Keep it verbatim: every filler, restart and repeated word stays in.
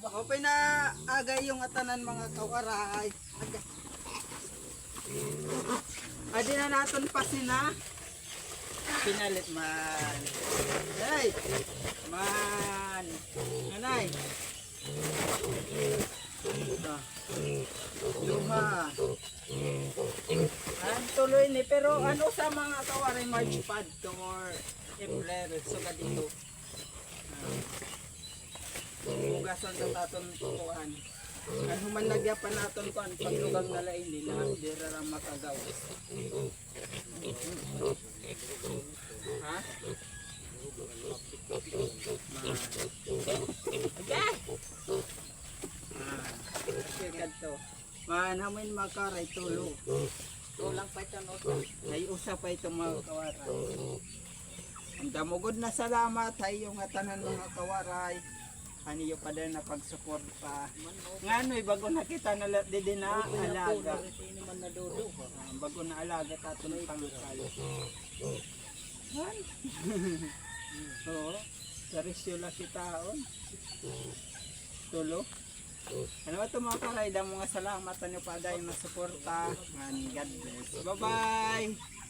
Maupay na aga ha iyo ngatanan, mga kawaray. Aga. Adi na naton pasina. Pinalit man. Hey! Man! Anay! Ito. Duha. An tulo ini, pero ano sa mga kawaray, March pa adto or April, sugad dito. Ah. Hugasan ta aton kuan. Kan human lagyapan naton kuan, paglugang na la ini na diri ra makagawas. Ha? Agay! Ah, sige kadto. Manhamin makaray tulo. Kulang pa ito, no? Ay, usa pa ito, mga kawaray. An damo gud na salamat ha iyo ngatanan, mga kawaray. An iyo pa din na pagsuporta. Nganoy, bag-o na kita na la-, didi na alaga. Ah, bag-o na alaga ta aton pangkal. Man. Oo. Sa resyo la kita, on. Tulo. Ano ba ito, mga kawaray? Damo nga salamat ha iyo pa dayon nga suporta. And God bless. Bye-bye!